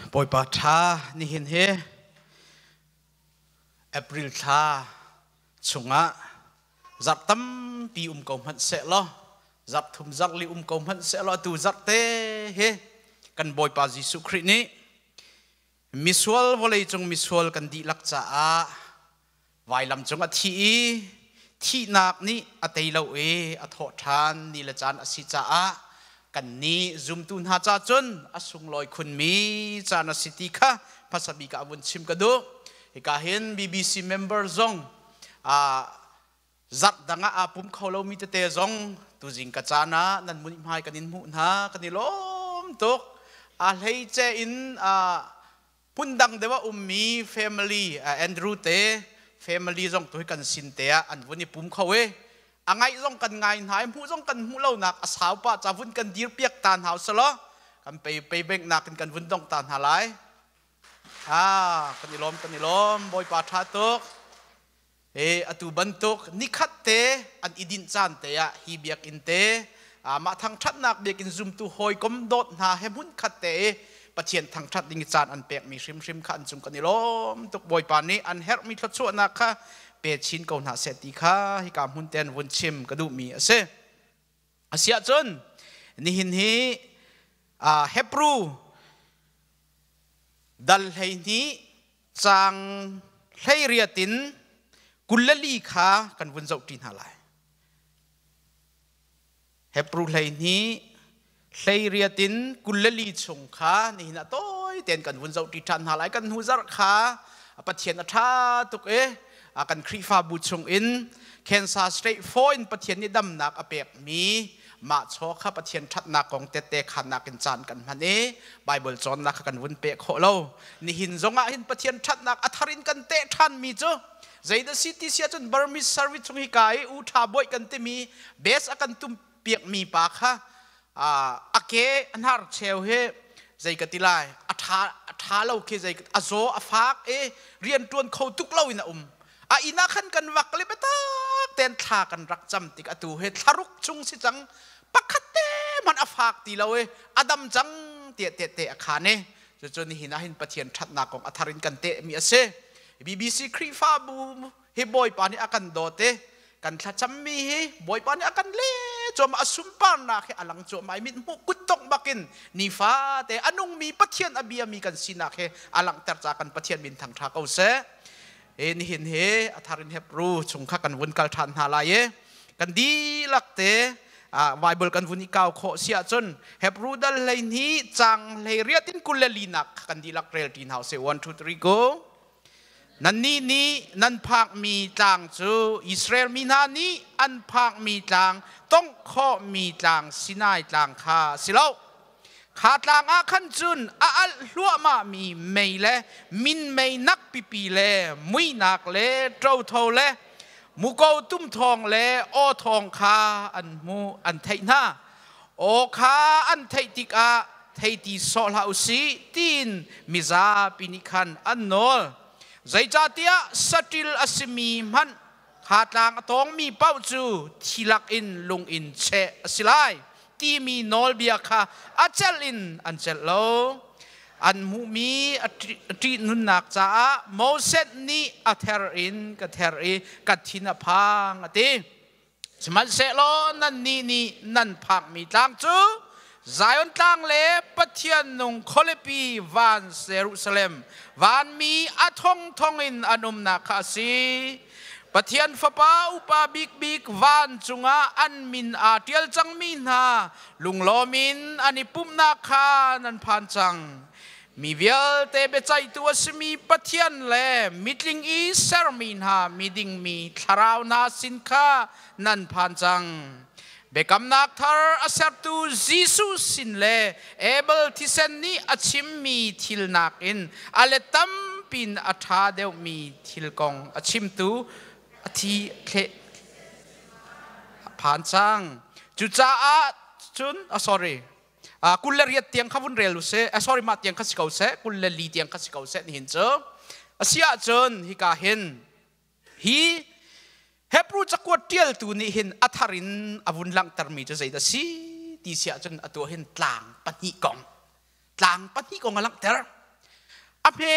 Bawipa ṭha nihin hi April thla chungah zarh tampi um ko hmanh sehlaw zarh thum zarh li um ko hmanh sehlaw atu zarh te hi kan Bawipa Jesuh Khrih nih misual vawleicung misual kan dihlak caah vailam cung a thi i thihnak nih a tei lo i a thawh ṭhan ni le caan a si caah kannih zumtu hna ca cun a sunglawi khunmi caan a si ti kha hmasa bik ah vun chim ka duh. Hika hin BBC member zong zarh dang ah aa pum kho lomi tete zong tuzing ka caan ah nan muihmai kan in hmuh hna, kan i lawm tuk. A hleice in phundang deuh a ummi family, Andrew te family zong tu hi kan sin te ah an vun i pum kho i a ngaih zong kan ngai hna i hmuh zong kan hmuh lonak a sau pah ca vun kan dir piak ta hna usalaw kan pei pei bank nak in kan vun dong ta hna lai. Ah, kan i lawm, kan i lawm. Bawipa tha tuk. E atu bantuk nikhat te an i dinh caan te ah hi biakinn te mah thangṭhatnak biakinn zumtu hawikom dawt hna he hmun khat te i Pathian thangṭhat ding i caan an pekmi hrimhrim kha an cung kan i lawm tuk. Bawipa nih an herhmi thluachuahnak kha pe chin ko hna seh ti kha hika hmun te an vun chim ka duhmi a si. Asiahcun nihin hi Hebrew dal 12 caang 18 in 24 kha kan vun zohṭi hna lai. Hebru 12 18 in 24 chung kha nihin ah tawi tein kan vun zohṭi ṭhan hna lai. Kan hnu zarh kha Pathian a ṭha tuk i kan Khrihfabu chung in Kansas State 4 in Pathian nih damnak a pekmi mah chaw kha Pathian ṭhatnak kong tette khannak in caan kan hman i Baibal cawnnak kha kan vun peh khawh lo. Nihin zongah hin Pathian ṭhatnak a thar in kan teh ṭhanmi cu zeidah si ti si ahcun Burmese service chung hi ka i u ṭha bawi kan timi bes a kan tum piakmi pa kha a ke a hnar cheu hi zei ka ti lai, a ṭha a ṭha lo khi, zei a zaw a fak i rian ṭuan kho tuk lo in a um. A inn ah khan kan vak le biatak tein thla kan rak cam tik atu hi thlaruk chung si cang, pakhat te hmanh a fak ti lo i a dam cang tiah tehte a khan i cucu nihin ah hin Pathian ṭhatnak kong a thar in kan tehmi a si. BBC Khrihfabu hi Bawipa nih a kan dawt i kan thlacammi hi Bawipa nih a kan le cuahmah, a sunparnak hi a lang cuahmah i mithmuh kuttongh bakin nifate a nungmi Pathian a biami kan sinak hi a langhter ca kan Pathian min thangṭha ko seh. He nihin he a thar in Hebrew chung kha kan vun kal ṭhan hna lai i kan dihlak te Bible kan vun i kau khawh si ahcun Hebrew dal 12 caang 18 in 24 kan dihlak rel ṭi hna usih. 1 2 3, go. Nannih nih nan phakmi tlang cu Israel mi hna nih an phakmi tlang, tongh khawhmi tlang, Sinai tlang kha a si lo. Kha tlang ah khan cun a alh hluahmahmi mei le minmei nak pipi le muihnak le ṭotho le muko tum thawng le aw thawng kha an hmuh an theih hna. Aw kha an theih tikah thei ti sawh hlah u sih tiin mizapi nih khan an nawl. Zeicahtiah saṭil a simi hmanh kha tlang a tawngmi paoh cu thi lakin lung in cheh a si lai timi nawlbia kha a celh in an celh lo. An hmuhmi a ṭihnunnak caah Moses nih a ther in ka ther i ka thin a phang a ti. Sihmanhsehlaw nannih nih nan phakmi tlang cu Zion tlang le Pathian nung khualipi van Jerusalem, vanmi a thongthong in an umnak kha a si. Pathian Fapa upa bikbik van cungah an min aa ṭial cangmi hna lunglawm in an i pumhnak kha nan phan cang. Mi vialte biaceihtu a simi Pathian le mitling i sermi hna miding mi thlarau hna sin kha nan phan cang. Biakamnak thar a sertu Jesuh sin le Abel thisen nih a chimmi thil nakin a let tampin a ṭha deuhmi thil kong a chimtu a thi thleh a phan cang. Cucaah cun, oh, sorry, 28 tiang kha vun rel u sih. Sorry, mah tiang kha si ko seh, 24 tiang kha si ko seh nihin cu. A si ahcun hika hin hi Hebrew cakuat ṭialtu nih hin a thar in a vun langhtermi cu zeidah si ti si ahcun atu hin tlang pahnih kong, tlang pahnih kong a langhter. A hme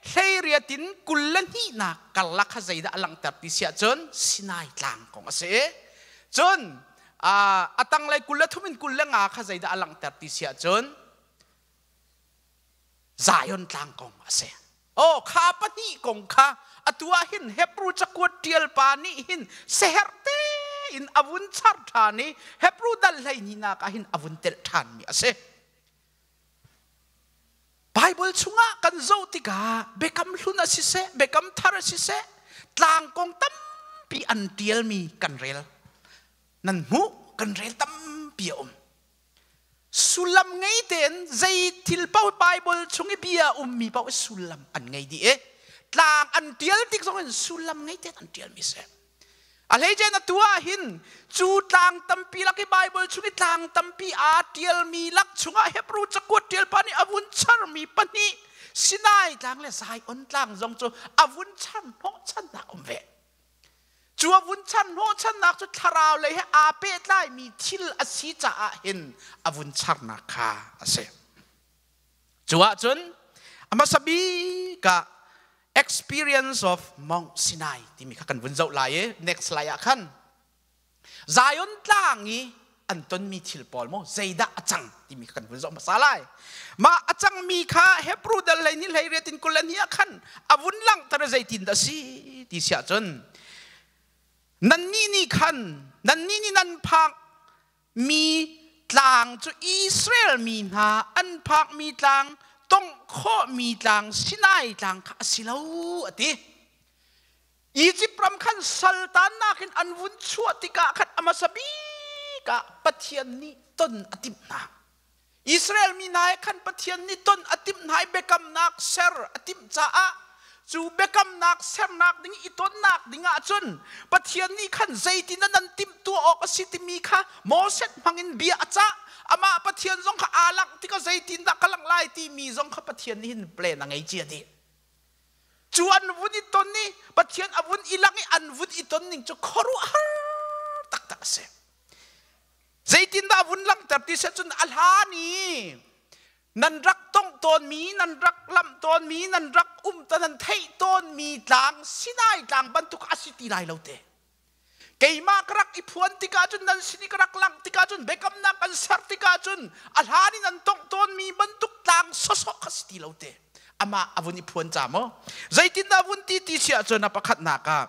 hleiriat in 22nak karlak kha zeidah a langhter ti si ahcun Sinai tlang kong a si. Cun a tanglei 23 in 25 kha zeidah a langhter ti si ahcun Zion tlang kong a si. Oh, kha pahnih kong kha atu ah hin Hebrew cakuat ṭial pa nih hin seherh tein a vun char ṭhan i Hebrew dal 12nak ah hin a vun telh ṭhanmi a si. Bible chungah kan zoh tikah Biakam Hlun a siseh, Biakam Thar a siseh, tlang kong tampi an ṭialmi kan rel. Nan hmuh, kan rel tampi a um. Sullam ngei tein zei thil paoh Bible chung i bia ummi paoh sullam an ngei dih i tlang an ṭial tik zong in sullam ngei tein an ṭialmi si. A hleice na tu ah hin cu tlang tampi lak i Bible chung i tlang tampi aa ṭialmi lak chungah Hebrew cakuat ṭial pa nih a vun charmi pahnih Sinai tlang le Zion tlang zong cu a vun char hnawhchannak um ve. Cu a vun chan hnawhchannak cu thlarau lei he aa pehtlaimi thil a si caah hin a vun charnak kha a si. Cu ahcun a hmasa bik ah experience of Mount Sinai timi kha kan vun zoh lai i next slide ah khan Zion tlang i an tonmi thil pawl maw zeidah a cang timi kha kan vun zoh hmasa lai. Mah a cangmi kha Hebrew dal hlei ni hlei riat in 22 ah khan a vun langhter zeitin dah si ti siah cun nannih nih khan nannih nih nan phak mi tlang cu Israel mi hna an phakmi tlang tongh khawhmi tlang Sinai tlang kha a si lo a ti. Egypt ram khan saltannak in an vun chuah tikah khan a hmasa bik ah Pathian nih ton a timh hna. Israel mi hna he khan Pathian nih ton a timh hna i biakamnak ser a timh caah cu biakamnak sernak ding i tonnak ding ah cun Pathian nih khan zeitin nan timh tuah awk a si timi kha Moses hmangin bia a cah. Amah Pathian zong kha aa langh tikah zeitindah ka langh lai timi zong kha Pathian nih hin plan a ngei cia dih. Cu an vun i ton i Pathian a vun i lang i an vun i ton ning cu khuaruahhar taktak a si. Zeitindah vun langhter ti seh cun a hlan i nan rak tongh tawnmi, nan rak lamh tawnmi, nan rak um ta nan theih tawnmi tlang Sinai tlang bantuk a si ti lai lo te. Keimah ka rak i phuan tikah cun nan sin i ka rak langh tikah cun biakamnak kan ser tikah cun a hlan in an tongh tawnmi bantuk tlang sawsawh kha si ti lo te. Amah a vun i phuan ca maw? Zeitindah vun ti ti si ahcun a pakhatnak ah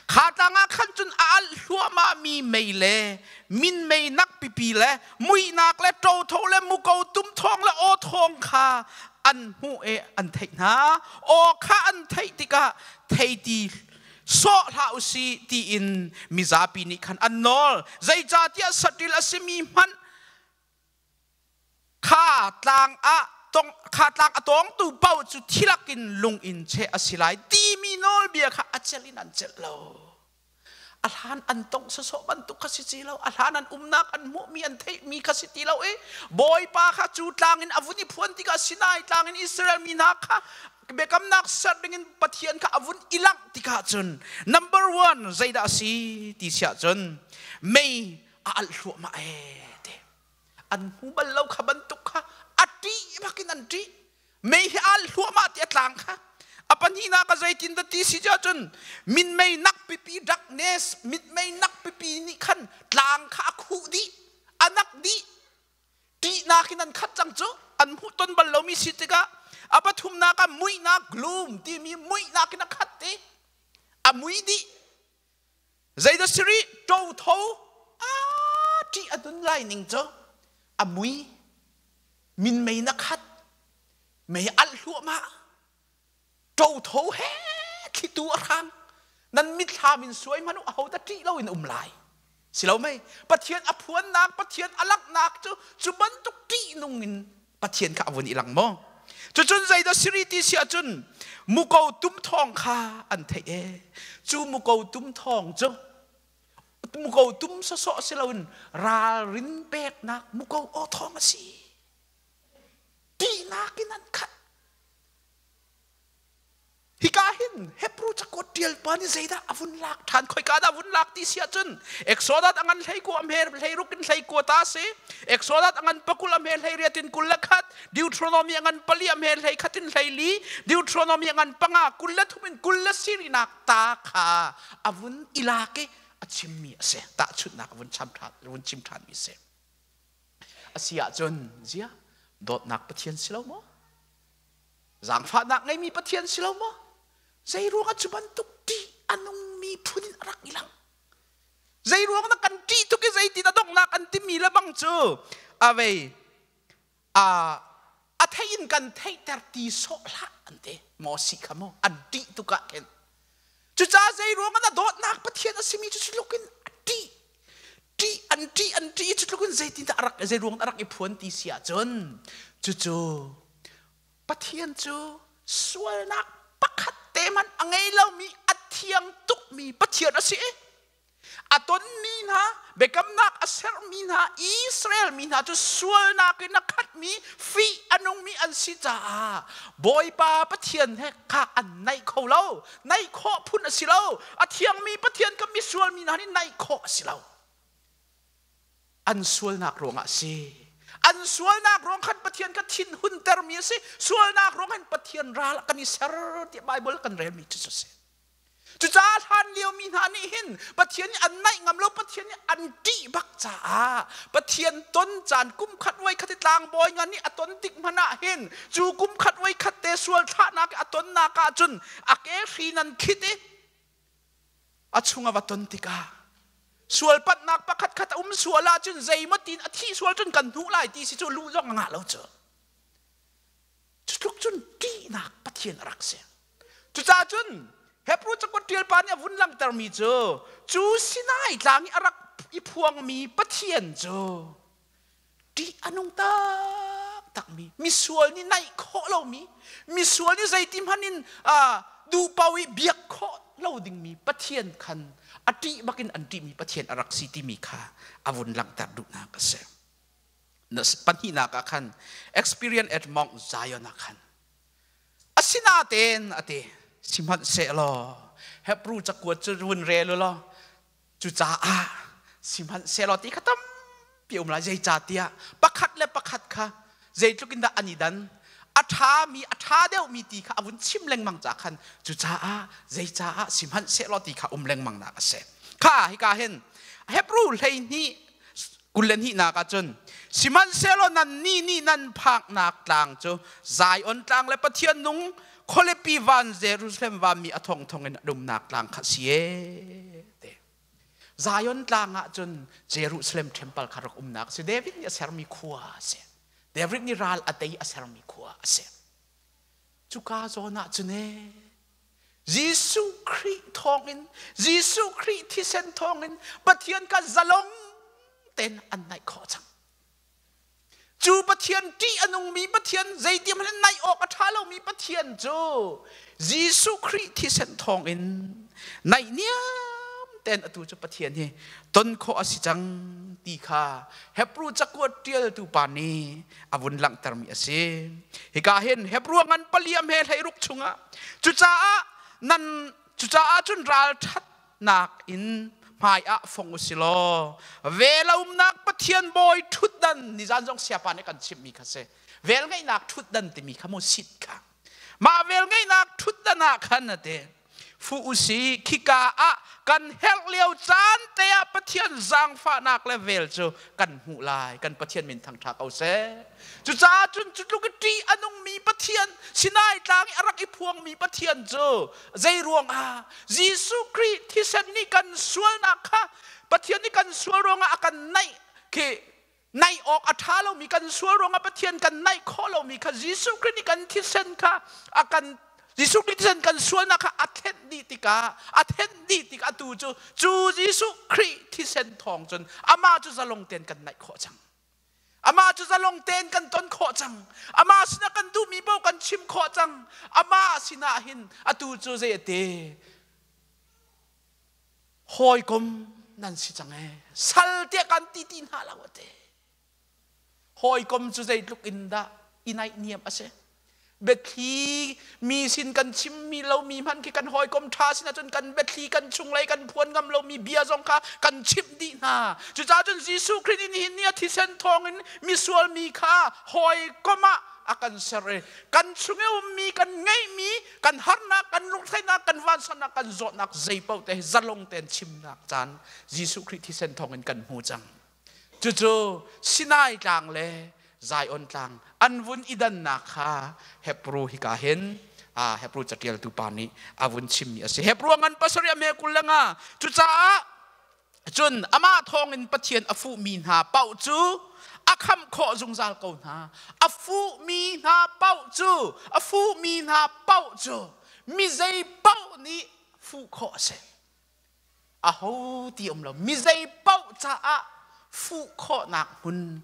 kha tlang ah khan cun a alh hluahmahmi mei le minmei nak pipi le muihnak le ṭotho le muko tum thawng le aw thawng kha an hmuh i an theih hna. Aw kha an theih tikah theiti sawh hlah u sih tiin mizapi nih khan an nawl. Zeicahtiah saṭil a simi hmanh kha tlang ah tong kha tlang a tawngtu paoh cu thilak in lung in cheh a si lai timi nawlbia kha a celh in an celh lo. A hlan an tongh sawsawh bantuk kha si ti lo. A hlan an umnak an hmuhmi an theihmi kha si ti lo i Bawipa kha cu tlang in a vun i phuan tikah Sinai tlang in Israel mi hna kha biakamnak ser dingin Pathian kha a vun i langh tikah cun number one zeidah a si ti siah cun mei a alh hluahmah ee ti an hmu bal lo kha bantuk kha a ṭih bakin an ṭih mei hi alh hluahmah ti a tlang kha a pahnihnak a zeitin dah ti si cun minmei nak pipi darkness mitmei nak pipi nih khan tlang kha a khuh dih a nak dih ṭihnak in an khat cang cu an hmuh ton bal lomi si tikah a pathumnak ah muihnak gloom timi muihnak in a khat i a mui dih zeidah siri ṭotho a ṭih a dun lai ning cu a mui minmei na khat mei alh hluahmah ṭotho he thlitu a hrang nan mitthlam in suai hmanh u ahodah ṭih loin um lai si lo mei Pathian a phuannak Pathian a langhnak cu cu bantuk ṭihnung in Pathian kha a vun i lang maw cucun zeidah siri ti si ahcun muko tum thawng kha an theih e cu muko tum thawng cu muko tum sawsawh si loin ralrin peknak muko aw thawng a si ṭihnak in an khat. Hika hin Hebrew cakuat ṭial pa nih zeidah a vun lak ṭhan khoika dah a vun lak ti si ahcun Exodus a ngan 19 a hme 16 in 19 ta si Exodus a ngan 20 a hme 18 in 21 Deuteronomy a ngan 4 a hme 21 in 14 Deuteronomy a ngan 5 23 in 20 nak ta kha a vun i lak i a chimmi a si tahchunhnak a vun cham ṭhan vun chim ṭhanmi a si a si ahcun zia dawtnak Pathian si lo maw Zaangfahnak ngeimi Pathian si lo maw? Zei ruangah cu bantuk ṭih a nungmi phun in a rak i lang? Zei ruang na kan ṭih tuk i zeitin a donghnak an timi le bang cu a vei a a theih in kan theihter ti sawh hlah an ti. Maw si kha maw an ṭih tuk ah khin. Cucaah zei ruangah na dawtnak Pathian a simi cu tluk in a ṭih ṭih an ṭih an ṭih cu tluk in zeitindah a rak zei ruang a rak i phuan ti si ahcun cucu Pathian cu sualnak pakhat te hmanh a ngei lomi a thiang tukmi Pathian a si i a tonmi hna biakamnak a sermi hna Israel mi hna cu sualnak in a khatmi fih a nungmi an si caah Bawipa Pathian he kha an naih kho lo naih khawh phun a si lo a thiangmi Pathian kha misual mi hna nih naih khawh a si lo an sualnak ruangah a si an sualnak ruang khan Pathian kha thin huntermi a si sualnak ruang khan Pathian ral kan i ser tiah Bible kan relmi cu a si Cucaah hlan lio mi hna nih hin Pathian nih an naih ngam lo Pathian nih an ṭih bak caah Pathian ton caan kum khat voi khat i tlangbawi ngan nih a ton tik hmanh ah hin cu kum khat voi khat te sual thlahnak a tonnak ah cun a ke hri nan khit i a chung a va ton tikah sual patnak pakhat khat a um sual ahcun zeimaw tin a thih sual cun kan hnuh lai ti si cu lu zong a ngah lo cu cu tluk cun ṭihnak Pathian a rak si Cucaah cun Hebrew cakuat ṭial pa nih a vun langhtermi cu cu Sinai tlang i a rak i phuangmi Pathian cu ṭih a nung taktakmi misual nih naih khawh lomi misual nih zeiti hmanh in duhpaoh i biak khawh lo dingmi Pathian khan a ṭih bakin an ṭihmi Pathian a rak si timi kha a vun langhter duhnak a si. Pahnihnak ah khan experience at Mount Zion ah khan Asinain a ti, sihmanhsehlaw Hebrew cakuat cu run rel u law cucaah sihmanhsehlaw ti kha tampi um lai zeicahtiah pakhat le pakhat kha zeitluk in dah an i dan a ṭhami a ṭha deuhmi ti kha a vun chim lengmang ca khan cucaah zeicaah sihmanhsehlaw ti kha um lengmang nak a si kha hika hin Hebrew 12 21nak ah cun sihmanhsehlaw nannih nih nan phaknak tlang cu Zion tlang le Pathian nung khualipi van Jerusalem vanmi a thongthong in a umnak tlang kha si e te Zion tlang ah cun Jerusalem temple kha rak umnak si David nih a sermi khua a si David nih ral a tei a sermi khua a si cuka zawn ah cun e Jesuh Khrih thawngin Jesuh Khrih thisen thawngin Pathian kha zalong tein an naih khawh cang. Cu Pathian ṭih a nungmi Pathian zeiti hmanh in naih awk a ṭha lomi Pathian cu Jesuh Khrih thisen thawngin naih niam tein atu cu Pathian hi ton khawh a si cang ti kha Hebrew cakuat ṭialtu pa nih a vun langhtermi a si. Hika hin Hebrew ngan paliam he 16 chungah cucaah nan cucaah cun ralṭhatnak in hmai ah fong u si law vel a umnak Pathian bawi ṭhutdan nizan zong siapa nih kan chimhmi kha si velngeihnak ṭhutdan timi kha mu sit kha mah velngeihnak ṭhutdan ah khan a ti fu usi khika ah kan herh lio caan te ah Pathian zaangfahnak le vel cu kan hmuh lai kan Pathian min thangṭha ko seh cucaah cun cu tluk i ṭih a nungmi Pathian Sinai tlang i a rak i phuangmi Pathian cu zei ruangah Jesuh Khrih thisen nih kan sualnak kha Pathian nih kan sual ruangah a kan naih khi naih awk a ṭha lomi kan sual ruangah Pathian kan naih khawh lomi kha Jesuh Khrih nih kan thisen kha a kan Jesuh Khrih thisen kan sualnak kha a thenh dih tikah a thenh dih tikah atu cu cu Jesuh Khrih thisen thawng cun amah cu zalong tein kan naih khawh cang amah cu zalong tein kan ton khawh cang amah sinah kan duhmi paoh kan chim khawh cang amah sinah hin atu cu zei a ti Hawikom nan si cang ee. Sal tiah kan ti ti hna lo ate. Hawikom cu zeitluk in dah i naihniam a si. Biathli mi sin kan chimmi lomi hmanh khi kan hawikom ṭha sin ahcun kan biathli kan chunglei kan phuan ngam lomi bia zong kha kan chimh dih hna. Cucaah cun Jesuh Khrih nih nihin ni a thisen thawngin misual mi kha hawikom ah a kan ser i kan chung i ummi kan ngeihmi kan harnak kan lungthlainak kan vansannak kan zawtnak zeipaoh te zalong tein chimnak caan Jesuh Khrih thisen thawngin kan hmu cang. Cucu Sinai tlang le Zion tlang an vun i dannak kha Hebrew hika hin Hebrew catialtu pa nih a vun chimmi a si. Hebrew ngan pasarih a me 25. Cucaah cun amah thawngin Pathian a fuhmi hna paoh cu a khamh khawh zungzal ko hna. A fuhmi hna paoh cu a fuhmi hna paoh cu mi zei paoh nih fuh khawh a si. Aho ti um lo mi zei paoh caah fuh khawhnak hmun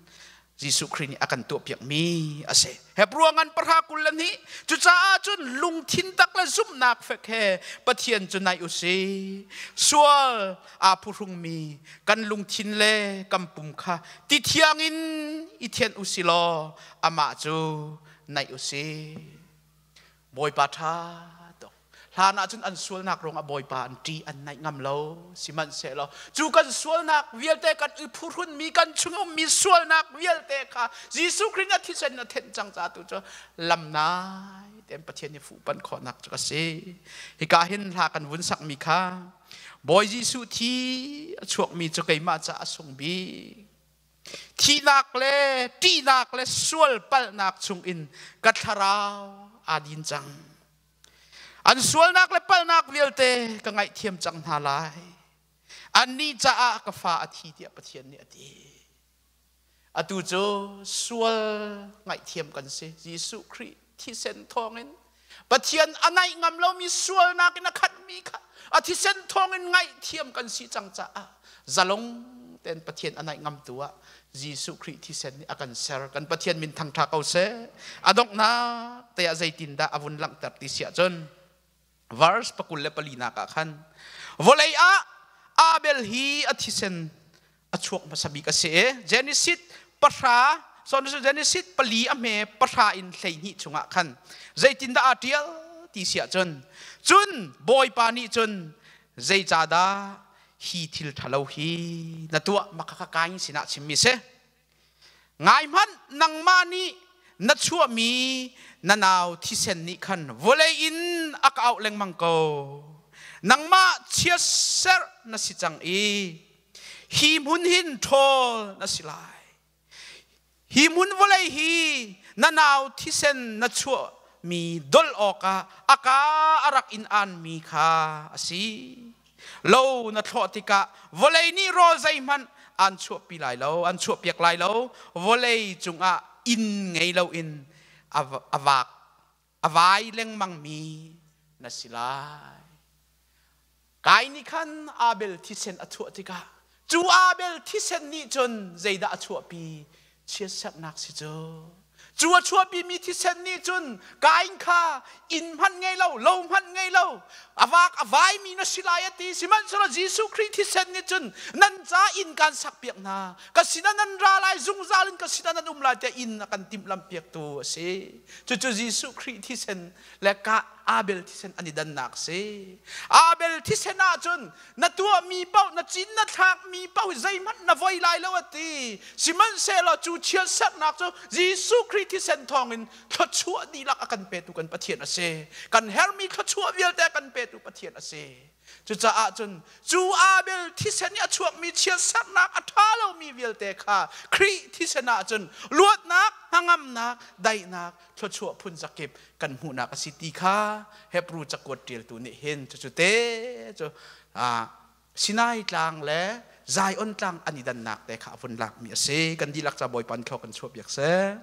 Jesuh Khrih nih a kan tuahpiakmi a si. Hebrew ngan 22. Cucaah cun lungthin tak le zumhnak fek he Pathian cu naih u si. Sual aa phuhrungmi kan lungthin le kan pum kha ti thiang in i thianh u si law amah cu naih u si. Bawipa ṭha tuk. Hlan ahcun an sualnak ruangah Bawipa an ṭih, an naih ngam lo. Sihmanhsehlaw cu kan sualnak vialte kan i phuhrunmi, kan chung ummi sualnak vialte kha Jesuh Khrih nih a thisen a thenh cang caah tu cu lam nai tein Pathian i fuhpanh khawhnak cu a si. Hika hin hla kan vun sakmi kha Bawi Jesuh thi a chuakmi cu keimah caah a sung bik. Thihnak le ṭihnak le sual palhnak chungin ka thlarau aa din cang. An sualnak le palhnak vialte ka ngaihthiam cang hna lai. Annih caah ka fa a thi tiah Pathian nih a ti. Atu cu sual ngaihthiam kan si. Jesuh Khrih thisen thawngin Pathian a naih ngam lomi sualnak in a khatmi kha a thisen thawngin ngaihthiam kan si cang caah zalong tein Pathian a naih ngamtu ah Jesuh Khrih thisen nih a kan ser. Kan Pathian min thangṭha ko seh. A donghnak te ah zeitindah a vun langhter ti si ahcun verse 24 ah khan vawlei ah Abel hi a thisen a chuak hmasa bik a si i Genesis 10 Genesis 4 a hme 10 in 12 chungah khan zeitindah aa ṭial ti si ahcun cun Bawipa nih cun zeicahdah hi thil ṭhalo hi na tuah maka Kain sinah chimmi si ngai hmanh nangmah nih na chuahmi na nau thisen nih khan vawlei in a ka auh lengmang ko nangmah chiatserh na si cang i hi hmun hin ṭhawl na si lai hi hmun vawlei hi na nau thisen na chuah mi dolh awkah a ka a rak in aanmi kha a si lo na thlawh tikah vawlei nih rawl zeihmanh an chuahpi lai lo an chuahpiak lai lo vawlei cungah inn ngei loin a vak a vai lengmangmi na si lai Kai nih khan Abel thisen a chuah tikah cu Abel thisen nih cun zeidah a chuahpi? Chiatserhnak si cu. Cu a chuahpimi thisen nih cun Kain kha inn hmanh ngei lo, lo hmanh ngei lo, a vak a vaimi na si lai a ti. Sihmanhsehlaw Jesuh Khrih thisen nih cun nan ca inn kan sakpiak hna. Ka sinah nan ra lai, zungzal in ka sinah nan um lai tiah inn a kan timhlamhpiaktu a si. Cucu Jesuh Khrih thisen le ka Abel thisen an i dannak si. Abel thisen ahcun na tuahmi paoh na cin na thlakmi paoh zeihmanh na voi lai lo a ti. Sihmanhsehlaw cu chiatserhnak cu Jesuh Khrih thisen thawngin thluachuah dihlak a kan petu kan Pathian a si. Kan hermi thluachuah vialte a kan petu Pathian a si. Cucaah cun cu Abel thisen i a chuakmi chiatserhnak a ṭha lomi vialte kha Khrih thisen ah cun luatnak, hnangamnak, daihnak, thluachuah phun zakip kan hmuhnak a si ti kha Hebrew cakuat ṭialtu nih hin cucu te cu Sinai tlang le Zion tlang an i dannak te kha a vun lakmi a si. Kan dihlak ca Bawipa nih thlawk kan chuah piak seh.